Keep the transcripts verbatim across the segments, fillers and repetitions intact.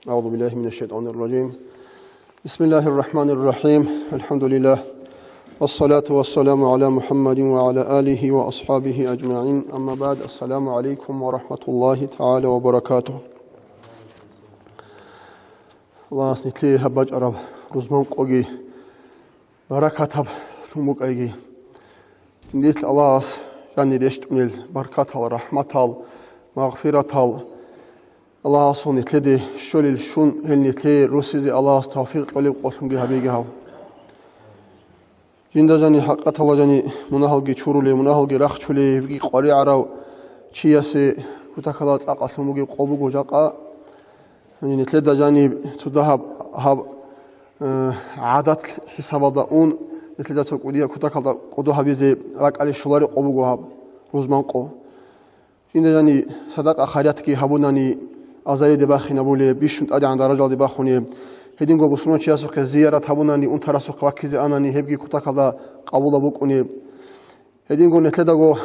أعوذ بالله من الشيطان الرجيم. بسم الله الرحمن الرحيم. الحمد لله. والصلاة والسلام على محمد وعلى آله وأصحابه أجمعين. أما بعد. السلام عليكم ورحمة الله تعالى وبركاته. Аллагьас нилъее гьаб бачӀараб рузман къоги баракатаб лъун букӀайги. Нилъ Аллагьас жани рещтӀунел баркатал, рахӀматал, магъфиратал, Аллагьасул нилъеде щолел щун, гьел нилъее русизе Аллагьас тавфикъ кьолеб къолъунги гьабеги гьав. Жинда жани хӀакъатала жани мунагьалги чурулей, мунагьалги рахчулей, гьебги къваригӀарав чиясе кутакалда цӀакъалъун бугеб къо буго жакъа. Гьанже нилъеда жаниб цо дагьаб гьаб, э, гӀадат хӀисабалда ун, нилъеда цо кӀудияб кутакалда кӀодо гьабизе ракӀалде щолареб къо буго гьаб, рузман къо. Жинда жани садакъа-хайратги гьабунани, азарилде бахинабулеб, бищун тӀадегӀан даражалде бахунеб. Гьединго бусурманчиясухъе зиярат гьабунани, унтарасухъе ваккизе анани, гьебги кутакалда къабулаб букӀунеб. Гьединго нилъедаго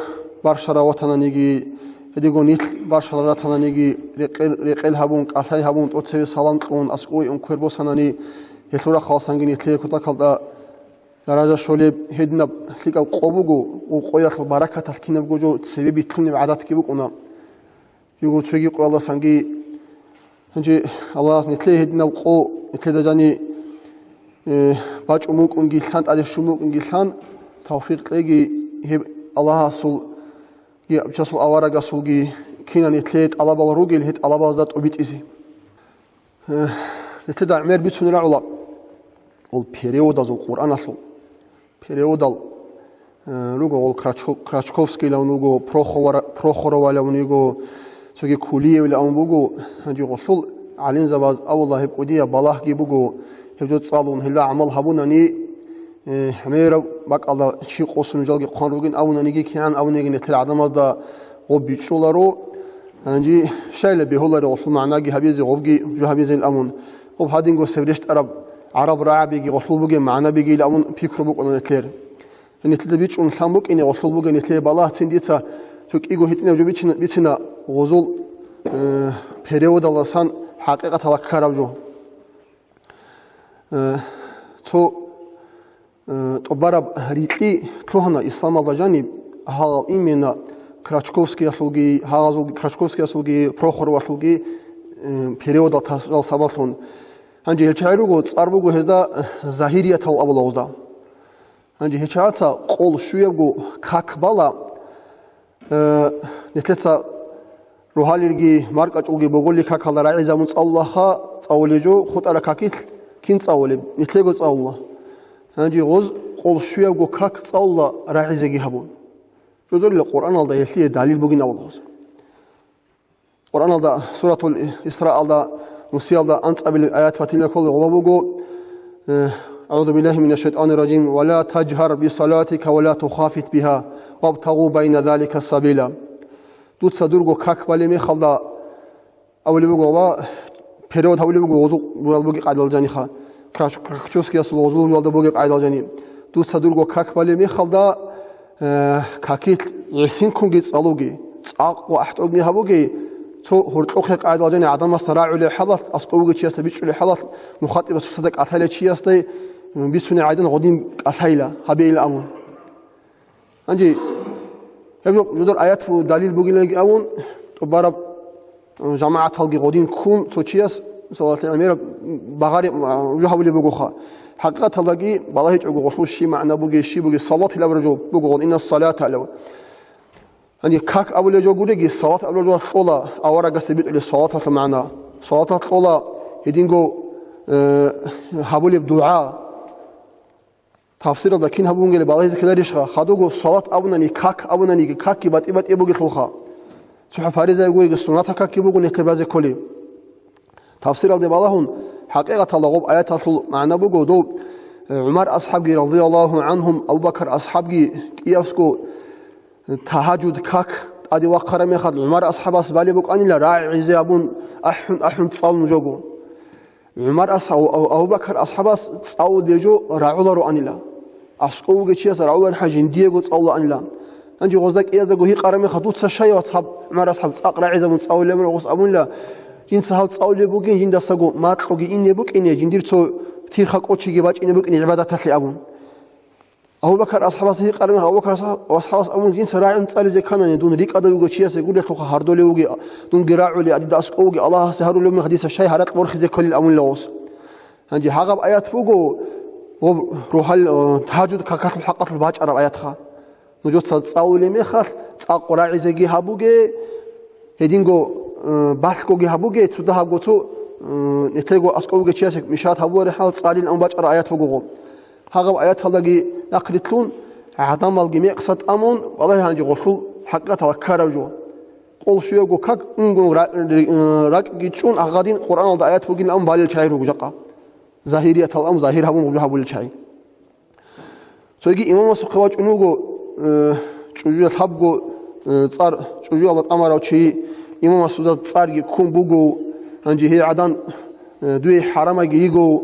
баршарав ватананиги, гьединго нилъ баршарал ратананиги, рекъел, рекъел гьабун, кӀалъай гьабун, тӀоцеве салам кьун, аскӀове ун квер босанани, гьелъул рахъаласанги нилъее кутакалда даража щолеб гьединаб лъикӀаб къо буго, ва къоялъул баракаталъ кинабго жо цебе битлъунеб гӀадатги букӀуна. Жиго цоги къоялдасанги, гьанже Аллагьас нилъее гьединаб къо, нилъеда жани, э, бачӀун букӀунги лъан, тӀаде щун букӀунги лъан, тавфикъ кьеги гьеб Аллагьасул, гьеб чиясул аварагасулги, кинан нилъее тӀалабал ругел, гьеб тӀалабазда тӀубитӀизе. Э, нилъеда гӀемер бицунеб рагӀула, ул переводазул, Къуръаналъул переводал, э, руго, ул Крачко-, Крачковскийилан вуго, Проховара-, Прохоровалан вуго, цоги Кулиевилан буго, гьанже гъолъул гӀалимзабаз абула, гьеб кӀудияб балагьги буго, гьеб жо цӀалун, гьелда гӀамал гьабунани, э, гӀемераб бакӀалда чи къосун жалги хъван ругин абунаниги, кигӀан абуниги нилъер гӀадамазда гъоб бичӀчӀуларо. Гьанже щайила бегьуларо гъолъул магӀнаги гьабизе, гъобги жо гьабизейин абун. Гъоб гьадинго сев рещтӀараб гӀараб рагӀабиги гъолъул бугеб магӀнабигийин абун пикру букӀуна нилъер. Нилъеда бичӀчӀун лъан букӀине гъолъул бугеб нилъее балагьцин дица цо кӀиго гьитӀинаб жо бицина, бицина гъозул, э, переводалдасан хӀакъикъаталда ккараб жо. Э, цо, э, тӀубараб рикьи лъугьана исламалда жаниб, гьагъал именно Крачковскиялъулги, гьагъазулги, Крачковскиясулги, Прохоровалъулги, э, переводал тасдал сабаблъун. Гьанже гьел чагӀи руго, цӀар буго гьезда, э, загьириятал абула гъозда. Гьанже гьел чагӀаца къол щуябго как бала, э, нилъеца рогьалилги маркӀачӀулги боголил какалда рагӀизабун цӀалулаха, цӀалулеб жо, хутӀараб какилъ кин цӀалулеб? Нилъего цӀалула. Гьанже гъоз къол щуябго как цӀалула рагӀизеги гьабун. Жодорила Къуръаналда гьелъие далил бугин абула гъоз. Къуръаналда, Суратул Исраалда, нусиялда анцӀабилеб аят батила ккола, гъоба буго, э, أعوذ بالله من الشيطان الرجيم. ولا تجهر بصلاتك ولا تخافت بها وابتغ بين ذلك سبيلا. Дуца дурго как балеб мехалда абулеб буго ва перевод гьабулеб буго гъозул бугеб къайдал жаниха. Крач-, Крачковскиясул гъозул бугеб къайдал жани. Дуца дурго как балеб мехалда, э, какилъ гӀисинккунги цӀалуге, цӀакъго ахӀтӀогни гьабуге, цо гьоркьохъе къайдал жани гӀадамасда рагӀулеб хӀалалъ, аскӀов вугев чиясда бичӀчӀулеб хӀалалъ, мухатӀибас цоцазда кӀалъалев чиясда бицунеб гӀадин гъодин кӀалъайила, гьабейила абун. Гьанже гьеб жо-, жодор аят бу-, далил бугиланги абун, тӀубараб, э, жамагӀаталги гъодин ккун, цо чияс, мисалалъе, гӀемераб багъари, а, жо гьабулеб бугоха. ХӀакъикъаталдаги балагьичӀого гъолъул щиб магӀна бугеб, щиб бугеб, салат гьелаб жо буго гъол, инна салата гьалав. Гьанже как абулеб жо гуреги, салат абулеб жо кьола, аварагасда битӀулеб салаталъул магӀна. Салаталъ кьола гьединго, э, гьабулеб дугӀа. Тафсиралда кин гьабунгели балагьизе ккеларищха? Хадуго салат абунани, как абунаниги, какги батӀи-батӀи бугелъулха. ЦохӀо фаризаби гуриги, суннатал какги буго нилъер базе кколеб. Тафсиралде балагьун, хӀакъикъаталда гъоб аяталъул магӀна буго, дов, э, ГӀумар асхӀабги, радияллагьу гӀангьум, Абу Бакр асхӀабги кӀиявсго тагьажуд как тӀаде вахъараб мехалъ, ГӀумар асхӀабас балеб букӀанила, рагӀи гӀезе абун, ахӀун-ахӀун цӀалун жого. ГӀумар ас-, Абу-, Абу-, Абу-Бакр асхӀабас цӀалулеб жо рагӀулароанила. АскӀов вугев чияс рагӀулареб хӀал жиндиего цӀалулаанила. Гьанже гъозда кӀияздаго гьикъараб мехалъ, дуца щай, вацгӀаб, ГӀумар асхӀаб, цӀакъ рагӀизабун цӀалулеб гъос абунила, Жинца гьав цӀалулеб бугин, жиндасаго макьуги ине букӀине, жиндир цо тирха кӀочиги бачӀине букӀине гӀибадаталъе абун. Абу Бакар асхӀабасда гьикъараб мехалъ, Абу Бакар асхӀабас абун, жинца рагӀун цӀализе кканани, дун рикӀкӀадав вуго чиясе гурелъулха гьардолев вуги, дунги рагӀули, дида аскӀов вуги, Аллагьасе гьарулев мехалъ дица щай гьаракь борхизе кколел абунила гъос. Гьанже гьагъаб аят буго, гъоб рогьал, э, тагьажуд какалъул хӀакъалъулъ бачӀараб аятха. Нужеца цӀалулеб мехалъ, цӀакъ рагӀизеги гьабуге, гьединго, э, балъгоги гьабуге, цо дагьабго цо, э, нилъего аскӀов вугев чиясе мишат гьабулареб хӀал цӀалин абун бачӀараб аят буго гъоб. Гьагъаб аяталдаги нахърилълъун, гӀадамалги мекъсат тӀамун, валлагьи, гьанже гъолъул хӀакъикъаталда ккараб жо. Къол щуябго как унгун ра-, ри-, э, ракӀги чӀун, гьагъадин Къуръаналда аят бугин абун балел чагӀи руго жакъа. Загьириятал абун, загьир гьабун гьабулел чагӀи. Цоги имамасухъе вачӀун вуго, э, чӀужуялъ лъабго, э, цӀар, чӀужуялда тӀамарав чи, имамасда цӀарги ккун буго, гьанже гьей гӀадан, э, дуе хӀарамайги йиго,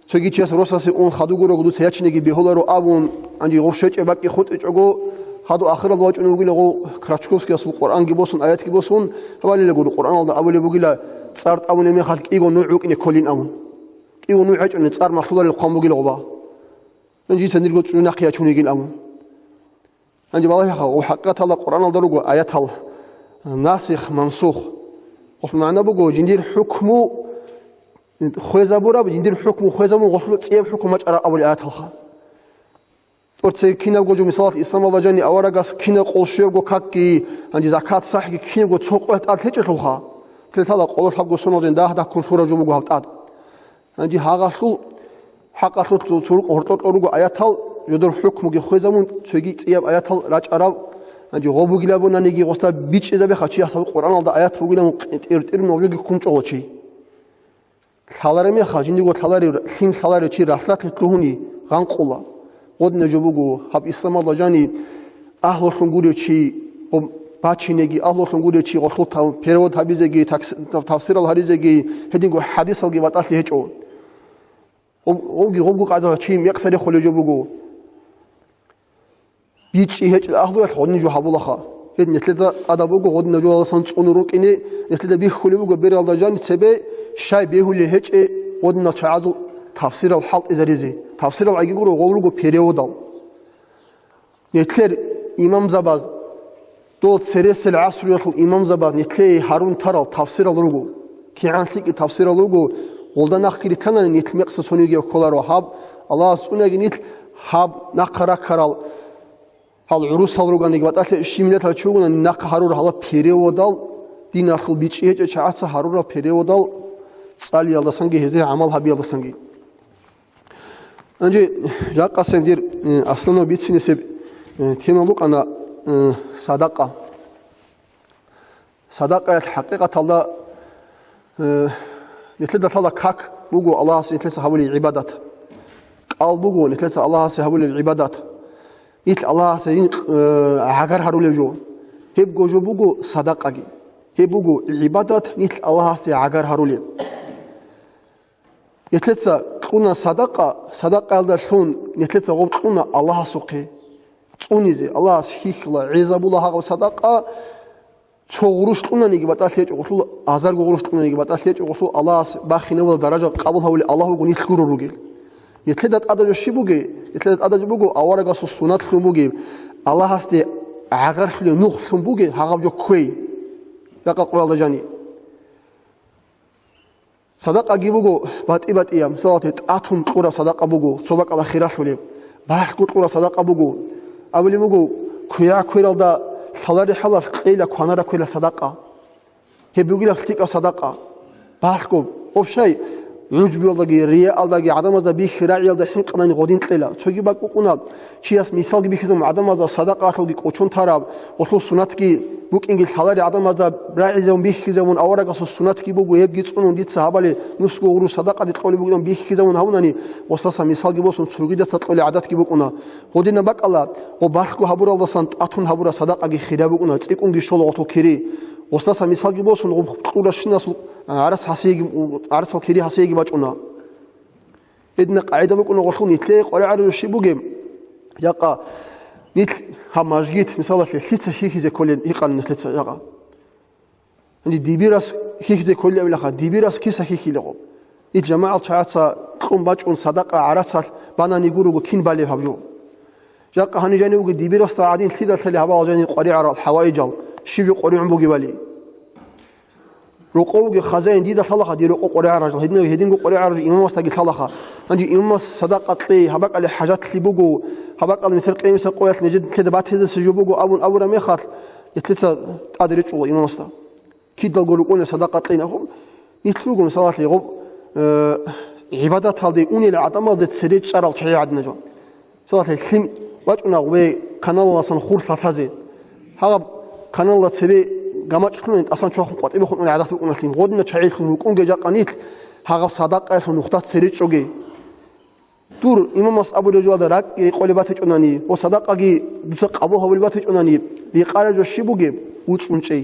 цоги чияс росасе ун хадугурого дуца ячинеги бегьуларо абун, гьанже гъов щвечӀеб бакӀги хутӀичӀого, хадур ахирал вачӀун вугила гъов Крачковскиясул Къуръанги босун, аятги босун, гьабалила гуро Къуръаналда абулеб бугила, цӀар тӀамулеб мехалъ кӀиго нугӀ вукӀине кколин абун. КӀиго нугӀ гьечӀони цӀар малъуларел хъван бугила гъоба. Гьанже дица нирго чӀужу нахъе ячун йигин абун. Гьанже балагьеха, гъоб хӀакъикъаталда Къуръаналда руго аятал насих, мансух. Гъолъул магӀна буго, жиндир хӀукму хвезабураб, жиндир хӀукму хвезабун, гъолъул цӀияб хӀукму бачӀараб абулеб аяталха. ТӀоцебе кинабго жо, мисалалъ, исламалда жани аварагас кинаб къол щуябго какги, гьанже закат сахӀги кинабго цо къоялъ тӀад лъечӀелъулха. Лъелъала къоло лъабго соналъ жан дагь-дагьккун лъураб жо буго гьаб тӀад. Гьанже гьагъалъул хӀакъалъулъ цо-, цо рукъ гьоркьор-кьор руго аятал, жодор хӀукмуги хвезабун, цоги цӀияб аятал рачӀараб. Гьанже гъоб бугилабунаниги гъосда бичӀчӀизабеха, чи гьасаб Къуръаналда аят бугилан тӀир-тӀирун гьобжоги ккун чӀола чи. Лъалареб мехалъ, жиндиего лъаларев, лъим лъаларев чи ралъдалъе лъугьуни гъанкъула. Гъодинаб жо буго, гьаб исламалда жани агьлулъун гурев чи, гъоб бачинеги, агьлулъун гурев чи гъолъул тав-, перевод гьабизеги, такс-, тав-, тавсирал гьаризеги, гьединго хӀадисалги батӀалъи гьечӀо. Гъоб-, гъобги гъобго къагӀидалъ чи мекъса рехулев жо буго. БичӀчӀи гьечӀел агьлуялъ гъодин жо гьабулаха. Гьед нилъеда тӀадаб буго гъодинаб жоялдасан цӀунун рукӀине, нилъеда бихьулеб буго бералда жани цебе щай бегьулел гьечӀеб гъодинал чагӀазул тафсирал хӀалтӀизаризе. Тафсирал гӀаги гуро, гъол руго переводал. Нилъер имамзабаз, дол цересел гӀасруялъул имамзабаз нилъее гьарун тарал тафсирал руго. КигӀан лъикӀи тафсирал руго, гъолда нахъги рикканани нилъ мекъса цониги кколаро, гьаб Аллагьас цӀунаги нилъ гьаб нахъа раккарал, гьал гӀурусал руганиги, батӀалъи щиб миллатал чи вугони нахъа гьарурал гьала переводал, диналъул бичӀчӀи гьечӀел чагӀаца гьарурал переводал цӀалиялдасанги гьезде гӀамал гьабиялдасанги. Гьанже жакъасеб дир, э, асланав бицинесеб, э, тема букӀана, э, садакъа. Садакъаялъ хӀакъикъаталда, э, нилъеда лъала как буго Аллагьасе нилъеца гьабулеб гӀибадат. КӀал буго нилъеца Аллагьасе гьабулеб гӀибадат. Нилъ Аллагьасе жинкъ, э, гӀагар гьарулев жо. Гьебго жо буго садакъаги. Гьеб буго гӀибадат, нилъ Аллагьасде гӀагар гьарулеб. Нилъеца кьуна садакъа, садакъаялда лъун нилъеца гъоб кьуна Аллагьасухъе цӀунизе, Аллагьас хьихьула, гӀезабула гьагъаб садакъа, цо гъурущ кьунаниги батӀалъи гьечӀо гъолъул, азарго гъурущ кьунаниги батӀалъи гьечӀо гъолъул, Аллагьас бахинавула даража къабул гьавулел Аллагь вуго нилъ гурел ругел. Нилъеда тӀадаб жо щиб бугеб? Нилъеда тӀадаб жо буго аварагасул суннатлъун бугеб, Аллагьасде гӀагарлъулеб нух лъун бугеб гьагъаб жо кквей. Ракъа къоялда жани. Садакъаги буго батӀи-батӀияб, мисалалъе, тӀатун кьураб садакъа буго, цо бакӀалда хиралъулеб, балъго кьураб садакъа буго. Абулеб буго, квегӀа квералда лъалареб хӀалалъ кьела кванараб квела садакъа. Гьеб бугила лъикӀаб садакъа. Балъго, гъоб щай, гӀужбуялдаги, рияалдаги, гӀадамазда бихьи рагӀиялда хӀинкъанани гъодин кьела. Цоги бакӀ букӀуна, чияс мисалги бихьизабун, гӀадамазда садакъаялъулги кӀочон тараб, гъолъул суннатги букӀинги лъалареб гӀадамазда рагӀизабун бихьизабун, аварагасул суннатги буго, гьебги цӀунун дица гьабали, нусго гъурущ садакъаде кьолеб бугин бихьизабун гьабунани, гъосдаса мисалги босун, цогидаса кьолеб гӀадатги букӀуна. Гъодинаб бакӀалда, гъоб балъго гьабуралдасан тӀатун гьабураб садакъаги хираб букӀуна, цӀикӀкӀунги щола гъолъул кири. Гъосдаса мисалги босун, гъоб кьуращинасул гӀарац гьасиеги, гӀарацал кири гьасиеги бачӀуна. Гьедина къагӀида букӀуна гъолъул нилъее къваригӀараб жо щиб бугеб? Жакъа нилъ гьаб мажгит, мисалалъе, лъица хьихьизе кколин гьикъана нилъеца жакъа. Гьанже дибирас хьихьизе кколебилаха, дибирас киса хьихьилегъо. Ил жамагӀал чагӀаца кьун бачӀун садакъа гӀарацалъ банани гурого кин балеб гьаб жо? Жакъа гьаниб жанив вуго дибирасда гӀадин лъидалъали гьабал жанив къваригӀарал хӀаваижал, щиб жо къваригӀун бугебали. Рокъовги хазаин дида лъалаха, дир рокъо къваригӀарал, гьединго, гьединго къваригӀарал имамасдаги лъалаха. Гьанже имамас садакъа кьей, гьабакӀалде хӀажатлъи буго, гьабакӀалде мисал къемиса къоялъ нижеда батизеса жо буго абун абураб мехалъ, нилъеца тӀад речӀчӀула имамасда. Кидалго рукӀуна садакъа кьейин. Нилъ руго, мисалалъе, гъоб, э, гӀибадаталде унел гӀадамазда цере чӀарал чагӀи гӀадинаб жо. Мисалалъе, лъим вачӀуна гъубе каналаласан хур лъалъазе. Гьагъаб каналалда цебе гамачӀ лъунани тӀасан чвахун къватӀибехун уна гӀадат букӀуна лъим. Гъодина чагӀилъун рукӀунге жакъа нилъ гьагъаб садакъаялъул нухда цере чӀоге. Дур имамас абулеб жоялда ракӀги рекъолеб батичӀунани ва садакъаги дуца къабул гьабулеб батичӀунани, рекъараб жо щиб бугеб? УцӀун чӀей.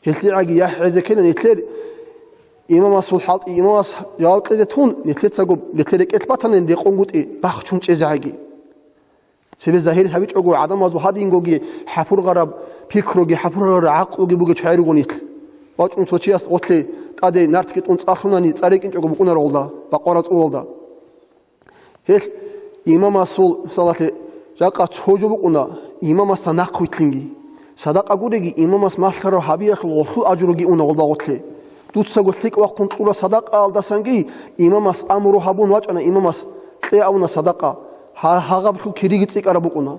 ГьелъигӀаги яхӀ гӀезе ккела нилъер имамасул хӀалтӀи, имамас жаваб кьезе тун, нилъецаго, нилъер рекӀелъ батани рекъонгутӀи бахчун чӀезегӀаги. Цебе загьир гьабичӀого гӀадамазул гьадингоги хӀапургъараб пикруги, хӀапургъараб гӀакълуги бугел чагӀи руго нилъ. ВачӀун цо чияс гъотлъи тӀаде нартги тӀун цӀа лъунани цӀа рекӀинчӀого букӀунаро гъолда, бакъвара цӀуналда. Гьелъ имамасул, мисалалъе, жакъа цо жо букӀуна, имамасда нахъвилълъинги. Садакъа гуреги, имамас малъарав гьабиялъул гъолъул ажруги уна гъолба гъотлъе. Дуцаго лъикӀ вахъун кьура садакъаялдасанги имамас амру гьабун вачӀана, имамас кье абуна садакъа, гьа-, гьагъаблъул кириги цӀикӀкӀараб букӀуна.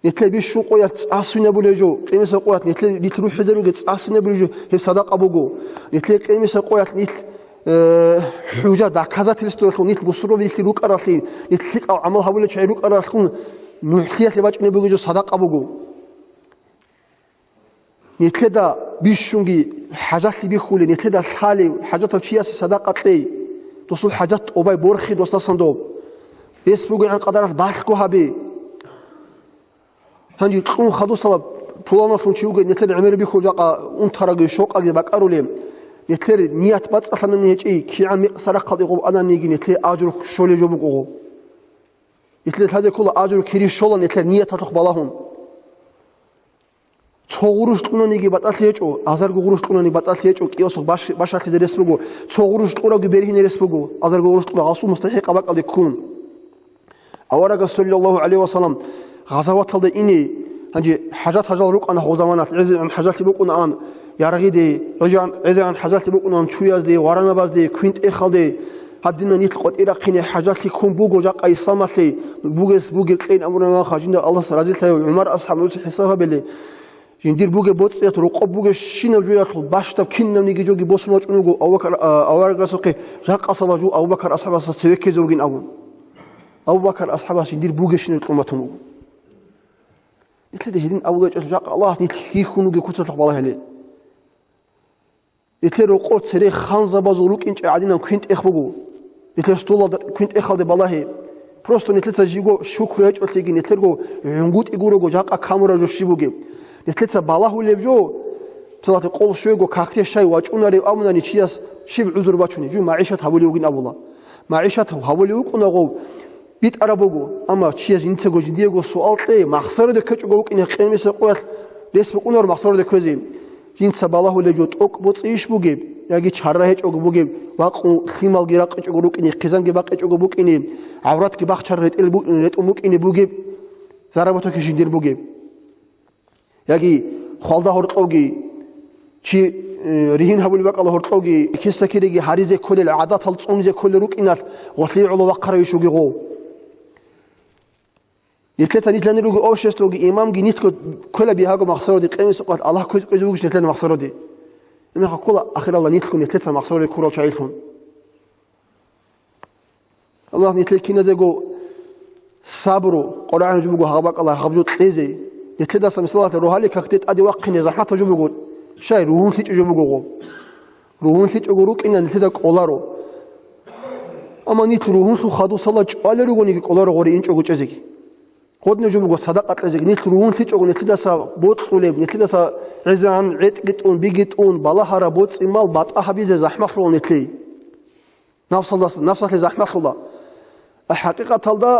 Нилъер бищун къоялъ цӀа свинабулеб жо, къемиса къоялъ нилъер, нилъ рухӀизаруге цӀа свинабулеб жо, гьеб садакъа буго. Нилъер къемиса къоялъ нилъ, э, хӀужа, доказательстволъун нилъ бусурбаби нилъ рукӀаралъе, нилъ лъикӀал гӀамал гьабулел чагӀи рукӀаралъун нухлиялъе бачӀунеб бугеб жо садакъа буго. Нилъеда бищунги хӀажалъи бихьулел, нилъеда лъалев, хӀажатав чиясе садакъа кьей. Досул хӀажат тӀубай борхи досдасан доб. Рес бугегӀан къадаралъ балъго гьабе. Гьанже кьун хадусала пуланалъун чи вугев, нилъер гӀемер бихьул жакъа унтараги щокъаги бакӀарулеб. Нилъер ният бацӀцӀалъанани гьечӀей, кигӀан мекъ сарахъалде гъоб ананиги нилъее ажру щолеб жо буго. Нилъер лъазе ккола ажру кири щола нилъер нияталъухъ балагьун. Цо гъурущ кьунаниги батӀалъи гьечӀо, азарго гъурущ кьунани батӀалъи гьечӀо, кӀиосухъ баш-, башалъизе рес буго, цо гъурущ кьуравги бергьине рес буго, азарго гъурущ кьуна гъасул мустахӀикъаб бакӀалде ккун. Аварагас, саллаллагьу гӀалайгьи ва саллам, гъазаваталда ине, гьанже хӀажат-гьажал рукӀана гьеб заманалъ, гӀезегӀан хӀажалъи букӀунаан яргъиде, гӀезегӀан, гӀезегӀан хӀажалъи букӀунаан чуязде, варанабазде, квинтӀехалде, гьадинан нилъ къватӀирахъине хӀажалъи ккун буго жакъа исламалъе, бугес бугеб кьейин абураб мехалъ, жинда Аллагьас разилъаяв ГӀумар асхӀаб, дуца хӀисаб гьабиле, жиндир бугеб боцӀиялъ рокъоб бугебщинаб жоялъул бащдаб кинабниги жоги босун вачӀун вуго Абу Бакар, а, аварагасухъе, жакъасала жо Абу Бакар асхӀабасда цеве ккезе вугин абун. Абу Бакар асхӀабас жиндир бугебщинаб кьун батун вуго. Нилъеда гьедин абулеб гьечӀелъул жакъа Аллагьас нилъ хьихьун вугеб куцалъухъ балагьилеб. Нилъер рокъор цере ханзабазул рукӀинчӀеб гӀадинан квинтӀех буго. Нилъер столалда квинтӀехалде балагье. Просто нилъеца жибго шукру гьечӀолъиги, нилъерго гӀунгутӀи гурого жакъа камураб жо щиб бугеб. Нилъеца балагьулеб жо, мисалалъе, къол щвего какде щай вачӀунарев абунани чияс щиб гӀузру бачунеб, жив магӀишат гьабулев вугин абула. МагӀишат гьабулев вукӀунаго битӀараб буго, амма чияс жинцаго жиндиего суал кье, махсароде ккечӀого вукӀине къемиса къоялъ рес букӀунаро махсароде кквезе. Жинца балагьулеб жо тӀокӀ боцӀи иш бугеб, яги чара гьечӀого бугеб, вакъун лъималги ракъичӀого рукӀине, хъизанги бакъичӀого букӀине, гӀавратги бахчараб ретӀел букӀине, ретӀун букӀине бугеб, заработокги жиндир бугеб. Яги хвалда гьоркьовги, чи, э, ригьин гьабулеб бакӀалда гьоркьовги, киса-кириги гьаризе кколел, гӀадатал цӀунизе кколел рукӀиналъ гъолъие гӀоло вахъарав иш вугевгъов. Нилъеца нилъани руго обществоги имамги нилъго ккола бигьаго махсароде, къемиса къоялъ Аллагь кквезе кквезе вугищ нилъер махсароде? Гьебмехалъ ккола ахиралда нилъго нилъеца махсароде ккурал чагӀилъун. Аллагьас нилъер киназего сабру, Къуръан жо буго гьаб бакӀалда гьаб жо кьезе. Нилъедаса, мисалалъе, рогьалил какде тӀаде вахъине захӀматаб жо буго, щай, ругьунлъичӀеб жо буго гъоб. РугьунлъичӀого рукӀина нилъеда кӀоларо. Амма нилъ ругьунлъун хадусала чӀвалел ругониги кӀоларо гъоре инчӀого чӀезеги. Гъодинаб жо буго садакъа кьезеги. Нилъ ругьунлъичӀого нилъедаса бокьулеб, нилъедаса гӀезегӀан гӀетӀги тӀун, биги тӀун, балагьараб боцӀи-мал батӀа гьабизе захӀмалъула нилъее. Нафсалдаса, нафсалъе захӀмалъула. ХӀакъикъаталда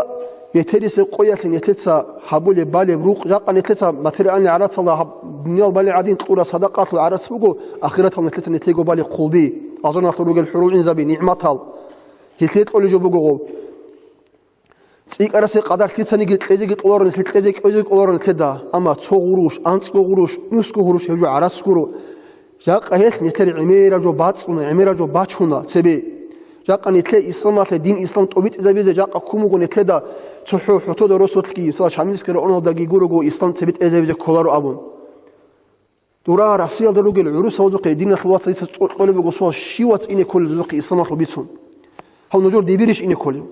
Метерисеб къоялъе нилъеца гьабулеб балеб рукъ, жакъа нилъеца материальный гӀарацалда гьаб-, дуниял балеб гӀадин кьураб садакъалъул гӀарац буго, ахираталда нилъеца нилъего балеб хъулби, алжаналъур ругел хӀурулгӀинзаби, нигӀматал. Гьелъие кьолеб жо буго гъоб. ЦӀикӀкӀарасеб къадар лъицаниги кьезеги кьоларо нилъер, кьезе кӀвезе кӀоларо нилъеда, амма цо гъурущ, анцӀго гъурущ, нусго гъурущ гьеб жо гӀарац гуро. Жакъа гьелъ нилъер гӀемераб жо бацӀцӀуна, гӀемераб жо бачуна цебе. Жакъа нилъее исламалъе, дин ислам тӀобитӀизабизе жакъа ккун буго нилъеда цохӀо хӀотода росулъги, мисал, Шамилская районалдаги гурого ислам цебетӀезабизе кколаро абун. Дура Россиялда ругел гӀурусалдухъе диналъул вацал дица цо-, кьолеб буго суал, щив вац ине кколел дозухъе исламалъул бицун? Гьав нужер дибирищ ине кколев?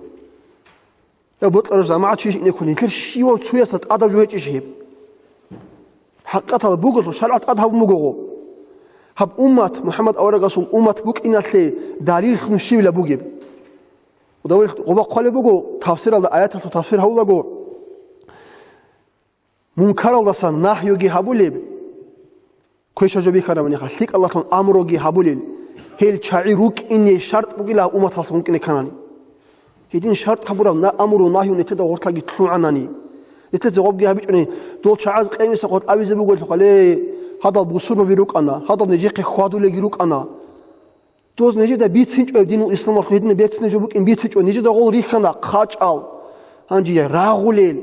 Я бокьарав жамагӀат чийищ ине кколев? Нилъер щивав цоясда тӀадаб жо гьечӀищ гьеб? ХӀакъикъаталда бугелъул шаргӀалъ тӀад гьабун буго гъо. Гьаб уммат, МухӀаммад аварагасул уммат букӀиналъе далиллъун щивила бугеб? Удавулъ гъоба хъвалеб буго, тафсиралда, аяталъул тафсир гьавулаго, мункаралдасан нагьюги гьабулеб, квеша жо бихьарабаниха, лъикӀалдалъун амруги гьабулел, гьел чагӀи рукӀине шартӀ бугила умматалъ рукӀине кканани. Гьедин шартӀ гьабураб на-, амру нагью нилъеда гъоркьаги лъугӀанани. Нилъеца гъобги гьабичӀони, дол чагӀаз къемиса къотӀ абизе бугелъухъа, ле, гьадал бусурбаби рукӀана, гьадал нижехъе хьвадулелги рукӀана. Доз нижеда бицинчӀо гьеб динул исламалъул гьединаб берцинаб жо букӀин бицинчӀо, нижеда гъол рихьана хъачӀал. Гьанже я рагъулел,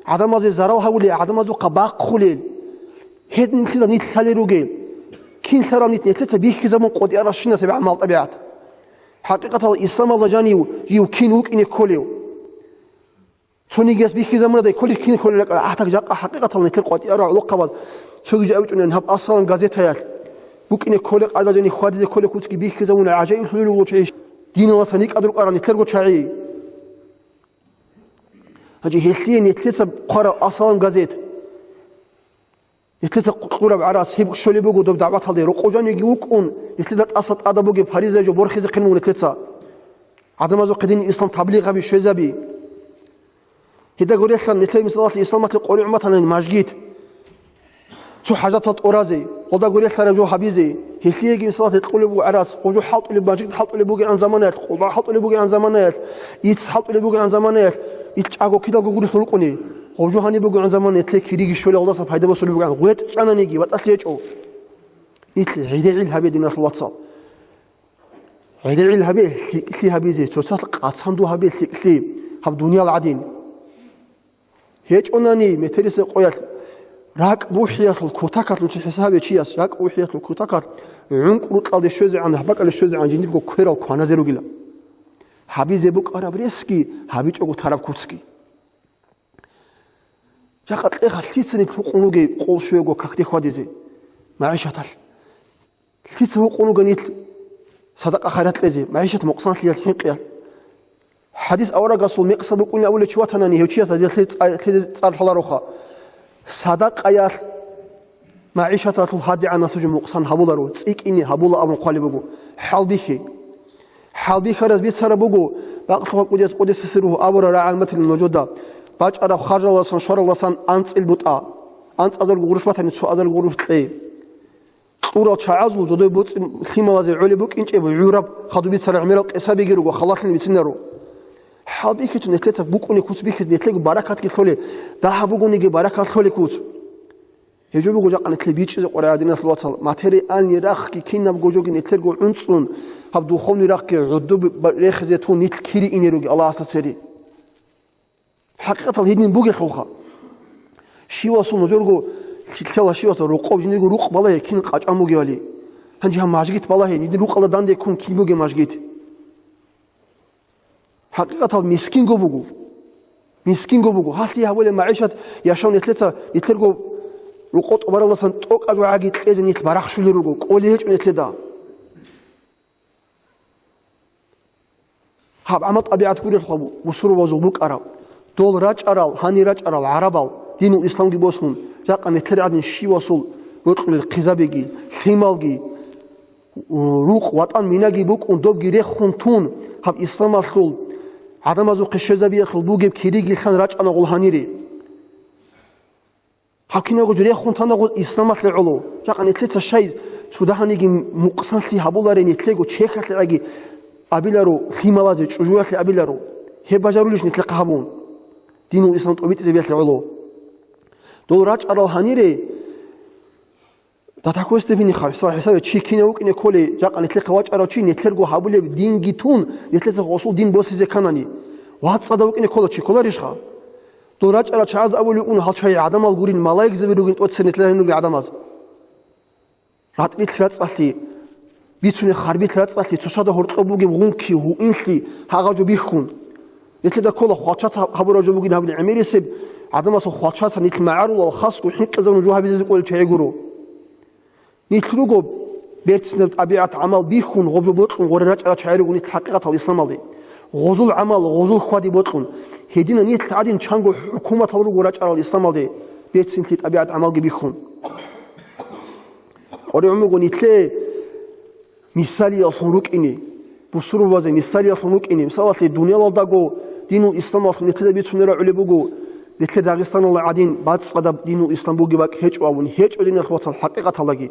гӀадамазе зарал гьавулел, гӀадамазухъа бахъулел. Гьединлъидал нилъ лъалел ругел. Кин лъарал нилъ нилъеца бихьизабун къотӀиаращинас гьеб гӀамал тӀабигӀат. ХӀакъикъаталда исламалда жанив жив кин вукӀине кколев? Цонигияс бихьизабунадай кколищ кин кколел ракӀа, гӀатак жакъа хӀакъикъатал нилъер къватӀиярал гӀолохъабаз цоги жо абичӀунани гьаб «Ассалам» газетаялъ букӀине кколеб къайдал жани хьвадизе кколеб куцги бихьизабуна, гӀажаиблъулел руго чагӀи, диналдаса никӀад рукӀарал нилъерго чагӀи. Гьанже гьелъие нилъеца хъвараб «Ассалам» газет. Нилъеца кьураб гӀарац гьеб щолеб буго доб дагӀваталде, рокъов жанивги вукӀун, нилъеда тӀаса тӀада бугеб фаризаяб жо борхизехъин буго нилъеца. ГӀадамазухъе дин ислам таблигъаби щвезаби. Гьеда гурелъан нилъер мисалалъе исламалъе къваригӀун батани мажгит. Цо хӀажатал тӀоразе, гъолда гурелъараб жо гьабизе. Гьелъиеги мисалалъе кьулеб буго гӀарац, гъоб жо хӀалтӀулеб, мажгит хӀалтӀулеб бугегӀан заманаялъ, къулба хӀалтӀулеб бугегӀан заманаялъ, ицц хӀалтӀулеб бугегӀан заманаялъ, ил чӀаго кидалго гурелъул рукӀуни. Гъоб жо гьаниб бугегӀан замана нилъее кириги щолей, гъолдаса пайда босулеб бугегӀан, гъветӀ чӀана неги, батӀалъи гьечӀо. Нилъ гӀедегӀил гьабе, диналъул вацал. ГӀедегӀил гьабе, лъикӀлъи гьабизе, цоцалъ къацанду гьабе лъикӀлъи, гьаб дуниял гӀадин. ГьечӀонани метерисеб къоялъ, ракӀ бухӀиялъул кутакалъ, нуца хӀисабе чияс, ракӀ бухӀиялъул кутакалъ гӀункӀрукьалде щвезегӀан, гьабакӀалде щвезегӀан жиндирго кверал кваназе ругила. Гьабизе букӀараб ресги, гьабичӀого тараб куцги. Жакъа кьеха лъицани лъукъун ругей къол щуего какде хьвадизе, магӀишаталъ. Лъица гьукъун ругел нилъ садакъа-хайрат кьезе, магӀишат мукъсанлъиялъ хӀинкъиялъ? ХӀадис аварагасул мекъса букӀунин абулев чи ватанани, гьев чиясда гьелъие цӀа-, гьелъие цӀар лъалароха. Садакъаялъ магӀишаталъул гьадигӀанасул жо мукъсан гьабуларо, цӀикӀкӀине гьабула абун хъвалеб буго. ХӀалбихье. ХӀалбихьараз бицараб буго, бакълъуха кӀудияс къуддиса сирругьу абураб рагӀалматилин нужеда, бачӀараб харжалдасан, шваралдасан анцӀил бутӀа. АнцӀазарго гъурущ батани, цоазарго гъурущ кье. Кьурал чагӀазул жодой боцӀи лъималазе гӀолеб букӀинчӀеб гӀураб хадуб бицарал гӀемерал къисабиги руго, халалъин бицинаро. ХӀалбихьичӀо нилъеца букӀуне куц бихьизе, нилъего баракатги лъоле, дагьаб бугониги баракат лъоле куц. Гьеб жо буго жакъа нилъе бичӀчӀизе къваригӀел, диналъул вацал, материальный рахъги кинабго жоги нилъерго гӀунцӀун, гьаб духовный рахъги гӀодоб ба-, рехизе тун нилъ кири ине руги Аллагьасда цере. ХӀакъикъатал гьедин бугелъулха. Щивасул нужерго лъала щивасда рукъов жиндирго рукъ балагье кин къачӀан бугевали. Гьанже гьаб мажгит балагье, гьедин рукъалда данде ккун кин бугеб мажгит. ХӀакъикъатал мискинго буго. Мискинго буго. Гьалъие гьабулеб магӀишат яшав нилъеца, нилъерго рукъо тӀубаралдасан тӀокӀаб жо гӀаги кьезе нилъ барахщулел руго, кӀолей гьечӀо нилъеда. Гьаб гӀамал-тӀабигӀат гурелъул бусурбабазул букӀараб. Дол рачӀарал, гьанир рачӀарал гӀарабал, динул исламги босун, жакъа нилъер гӀадин щивасул рокьулел хъизабиги, лъималги, рукъ, ватӀан, минаги букӀун, добги рехун тун, гьаб исламалъул гӀадамазухъе щвезабиялъул бугеб кириги лъан рачӀана гъол гьанире. Гьаб кинабго жо рехун тана гъоз исламалъе гӀоло. Жакъа нилъеца щай цо дагьаниги мукъсанлъи гьабуларин, нилъего чехьалъегӀаги абиларо, лъималазе, чӀужуялъе абиларо. Гьеб бажарулищ нилъехъа гьабун? Динул ислам тӀобитӀизабиялъе гӀоло. Дол рачӀарал гьанире, до такой степени хъа-, хӀисабе чи кинав вукӀине кколей, жакъа нилъехъе вачӀарав чи, нилъерго гьабулеб динги тун, нилъеца гъосул дин босизе кканани, вацӀцӀадав вукӀине ккола чи кколарищха? Дол рачӀарал чагӀазда абулев вукӀун, гьал чагӀи гӀадамал гурин, малаикзаби ругин тӀоцебе нилъер гьанирги гӀадамаз. РатӀбилъ рацӀцӀалъи, бицунеб харбилъ рацӀцӀалъи, цоцазда гьоркьоб бугеб гъунки, гьуинлъи, гьагъаб жо бихьун. Нилъеда ккола хвалчаца гьабураб жо бугин гьаб гӀемерисеб гӀадамасул хвалчаца нилъ магӀарулал хасго хӀинкъизабун жо гьабизе кӀолел чагӀи гуро. Нилъ руго берцинаб тӀабигӀат-гӀамал бихьун, гъоб жо бокьун, гъоре рачӀарал чагӀи руго нилъ хӀакъикъатал исламалде. Гъозул гӀамал, гъозул хьвади бокьун. Гьединал нилъ гӀадин чанго хӀукуматал руго рачӀарал исламалде, берцинлъи тӀабигӀат-гӀамалги бихьун. КъваригӀун буго нилъее мисалиялъун рукӀине, бусурбабазе мисалиялъун рукӀине. Мисалалъе, дуниялалдаго динул исламалъул нилъеда бицунеб рагӀулеб буго, нилъер Дагъистаналда гӀадин бацӀцӀадаб динул ислам бугеб бакӀ гьечӀо абун, гьечӀо, диналъул вацал, хӀакъикъаталдаги.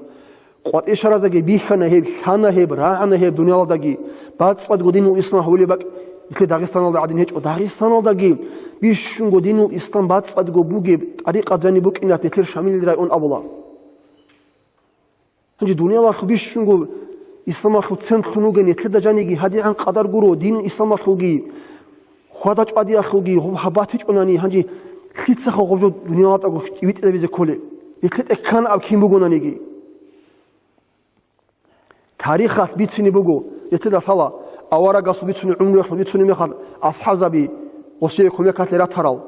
КъватӀишаразеги бихьана гьеб, лъана гьеб, рагӀана гьеб дуниялалдаги. БацӀцӀадго динул ислам гьабулеб бакӀ нилъер Дагъистаналда гӀадин гьечӀо. Дагъистаналдаги бищунго динул ислам бацӀцӀадго бугеб тӀарикъат жаниб букӀиналъ нилъер Шамилил район абула. Гьанже дуниялалъул бищунго исламалъул централъун вугин, нилъеда жаниги гьадигӀан къадар гуро, дин исламалъулги, хьвада-чӀвадиялъулги гьаб батичӀонани, гьанже лъицаха гъоб жо дуниялалдаго витӀизабизе кколеб? Нилъеда ккана аб кин бугонаниги. Тарихалъ бицине буго, нилъеда лъала, аварагасул бицунеб, гӀумруялъул бицунеб мехалъ, асхӀабзаби гъосие кумекалъе ратарал.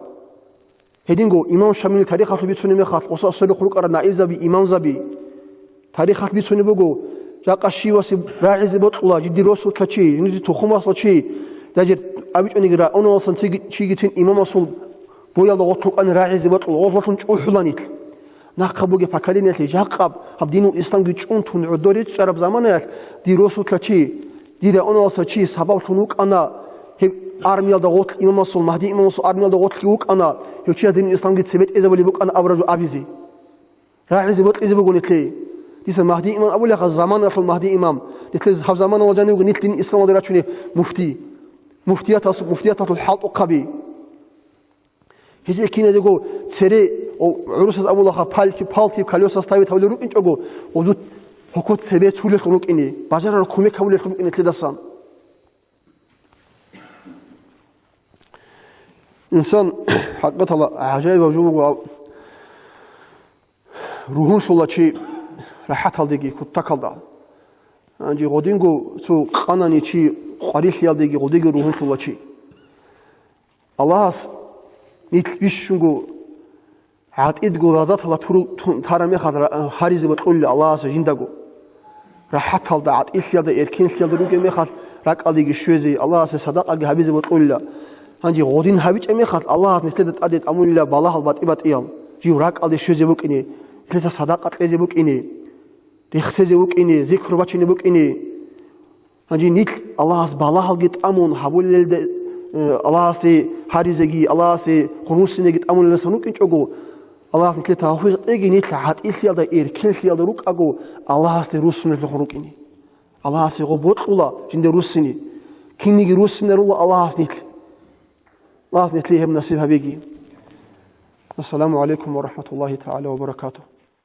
Гьединго имам Шамилил тарихалъул бицунеб мехалъ, гъосда сверухъ рукӀарал наибзаби, имамзаби. Тарихалъ бицунеб буго, жакъа щивасе рагӀизе бокьула, жиндир росулъа чи, жиндир тухумалъа чи, даже абичӀониги районалдасан чиги-, чигицин имамасул боялда гъорлъ рукӀани рагӀизе бокьула, гъорлъун чӀухӀула нилъ. Нахъа бугеб поколениялъе жакъаб гьаб динул исламги чӀунтун гӀодор ричӀчӀараб заманаялъ, дир росулъа чи, дир районалдаса чи сабаблъун вукӀана, гьеб армиялда гъорлъ имамасул, Магьди имамасул армиялда гъорлъги вукӀана, гьев чияс динул исламги цебетӀезабулеб букӀана абураб жо абизе. РагӀизе бокьизе буго нилъее. Дица Магьди имам абулеха, заманалъул Магьди имам. Нилъее гьаб заманалда жанивго нилъ дин исламалде рачунеб муфти. Муфтиятас-, муфтияталъул хӀалтӀухъаби. Гьезие киназего цере, о, гӀурусаз абулаха, палки, палки, колеса ставить гьавулел рукӀинчӀого, гъозу гьоко цебе цулелъун рукӀине, бажарараб кумек гьавулелъун рукӀине нилъедасан. Инсан хӀакъикъаталда гӀажаибаб жо буго, ругьунлъула чи рахӀаталдеги кутакалда. Гьанже гъодинго цо къанани чи къварилъиялдеги гъодиги ругьунлъула чи. Аллагьас нилъ бищунго гӀатӀидго лаззаталда туру-, тун-, тараб мехалъ ра-, гьаризе бокьулила Аллагьас жиндаго. РахӀаталда, гӀатӀилъиялда, эркенлъиялда ругеб мехалъ ракӀалдеги щвезе, Аллагьасе садакъаги гьабизе бокьулила. Гьанже гъодин гьабичӀеб мехалъ Аллагьас нилъеда тӀаде тӀамулила балагьал батӀи-батӀиял, жив ракӀалде щвезе букӀине, нилъеца садакъа кьезе букӀине, рехсезе вукӀине, зикру бачине букӀине. Гьанже нилъ Аллагьас балагьалги тӀамун гьабулелде, э, Аллагьасде гьаризеги, Аллагьасде хъумусинеги тӀамулелдасан рукӀинчӀого, Аллагьас нилъее тавфикъ кьеги, нилъ гӀатӀилъиялда, эркенлъиялда рукӀаго, Аллагьасде руссунелъухъ рукӀине. Аллагьасе гъоб бокьула жинде руссине. Кинниги руссинарула Аллагьас нилъ. Аллагьас нилъее гьеб насиб гьабеги. Ассаламу гӀалайкум ва рахӀматуллагьи тагӀала ва баракатугь.